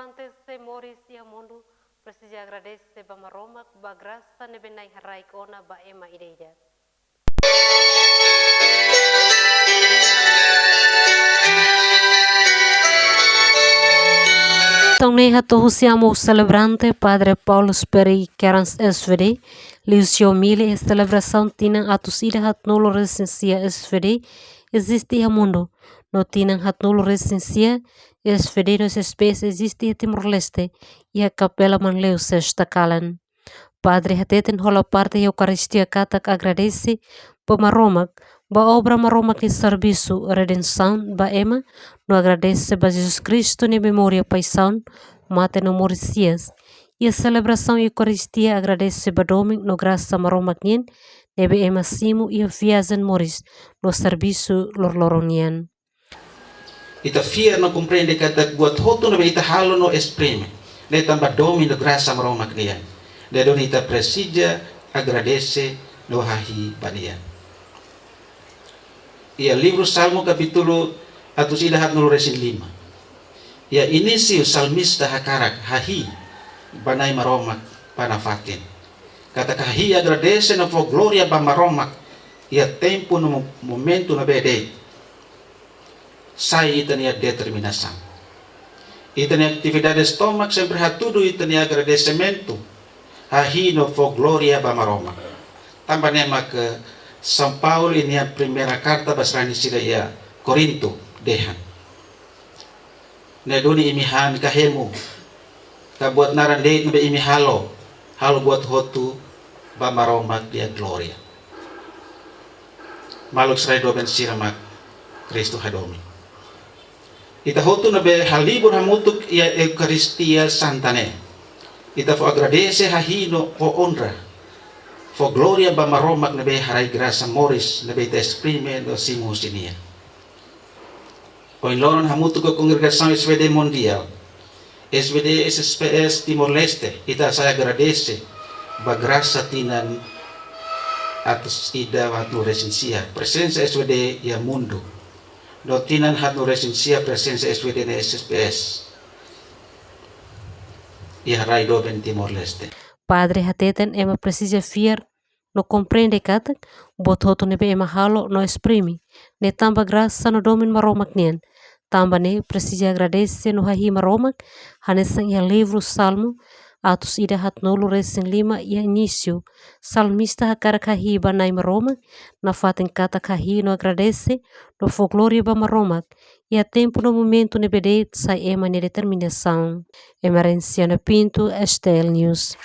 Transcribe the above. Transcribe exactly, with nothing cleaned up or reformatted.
Antes de moris iha mundu, presiza agradese ba Maromak ba grasa ne'ebé Na'i haraik ona ba ema ida-idak. Entaun ne'e hato'o husi amu selebrante Padre Paulus Peri Kerans S V D, liuhusi omilia iha selebrasaun tinan atus ida haatnulu resin sia S V D eziste iha mundu, no tinan haatnulu resin sia S V D no S P S eziste iha Timor-Leste, iha Kapela Manleu Sesta Kalan. Padre hateten hola parte iha Eukaristia katak agradese ba Maromak, ba obra Maromak nia servisu redensaun ba ema, no agradese ba Jesus Kristu nia memória paixaun, mate no moris hi'as. Iha selebrasaun Eukaristia agradese ba domin no grasa Maromak nian, ne'ebé ema simu iha viajen moris no servisu loroloron nian. Ita fiar no komprende katak buat hotu ne'ebé ita halo no esprime ne'e tanba domin no grasa Maromak nian. Ne'e duni ita presiza agradese no hahi'i ba Nia. Iha livru Salmu kapítulu atus ida haatnulu resin lima, iha inísiu salmista hakarak hahi'i ba Na'i Maromak ba nafatin. Katak hahi'i, agradese no fó glória ba Maromak iha tempu no mo-, momentu ne'ebé de'it sai ita-nia determinasaun. Ita-nia atividades tomak sempre hatudu ita-nia agradesimentu, hahi'i no fó glória ba Maromak. Tanba ne'e mak São Paulo iha nia primeira karta ba sarani sira iha Korintu dehan: Ne'e duni imi han ka hemu, ka buat naran de'it ne'ebé imi halo, halo buat hotu ba Maromak nia glória. Maluk sira, doben sira mak Kristu hadomi. Ita hotu ne'ebé halibur hamutuk iha Eukaristia Santa ne'e, ita fó agradese, hahi'i no fó onra, fó glória ba Maromak ne'ebé haraik grasa moris ne'ebé ita esprime no simu husi Nia. Ohin loron hamutuk ho kongregasaun S V D Mundial, S V D S S P S Timor-Leste, ita hasa'e agradese ba grasa tinan atus ida haatnulu resin sia prezensa S V D iha mundu, no tinan haatnulu resin sia prezensa S V D iha S S P S iha rai doben Timor-Leste. Padre hateten ema presiza fiar no komprende katak buat hotu ne'ebé ema halo no esprime ne'e tanba grasa no domin Maromak nian. Tanba ne'e presiza agradese no hahi'i Maromak, hanesan iha livru Salmu atus ida haatnulu resin lima iha inísiu, salmista hakarak hahi'i ba Na'i Maromak, nafatin katak hahi'i no agradese no fó glória ba Maromak iha tempu no momentu ne'ebé de'it sai ema nia determinasaun. Emerenciana Pinto, S T L News.